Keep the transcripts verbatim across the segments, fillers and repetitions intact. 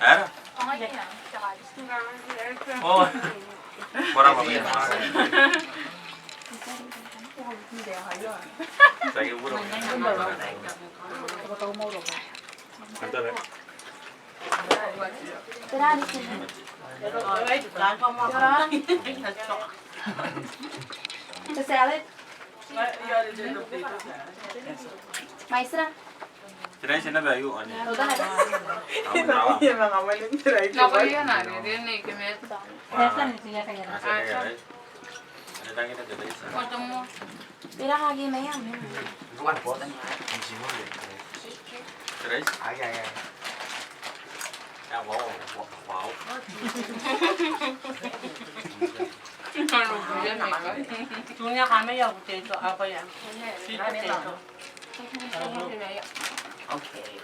Era? Oh. Kora mami. Sagi buru. Kantare. The salad. Maisera. Te rice e na bwa aio, anne. Ota naba. Nako ia na, ne, ne, ke me. Asa, ne, te rice. Ota mo. Bira kaki mai am. Te rice? Ai, ai, ai. Ia, wow, wow, wow. Tunia kamai au teto, apa ia? Sweet potato. Okay.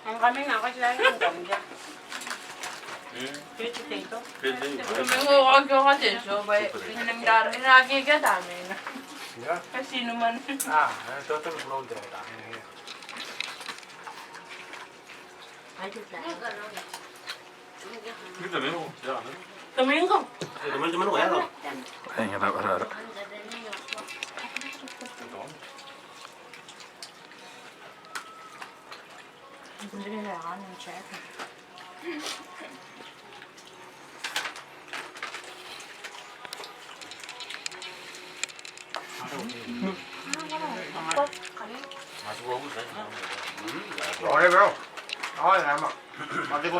Ang kami nga kasi lagi ang kamja. Hmm. Sweet potato. Sweet potato. Kami nga kasi lagi ang kamja. Kasi naman. Ah, ito, ito, brown tayo. Domingo. Domingo. Domingo, ya no. Ai, nga na, na, na. Ore, bro. Ai, ama. Mate ko.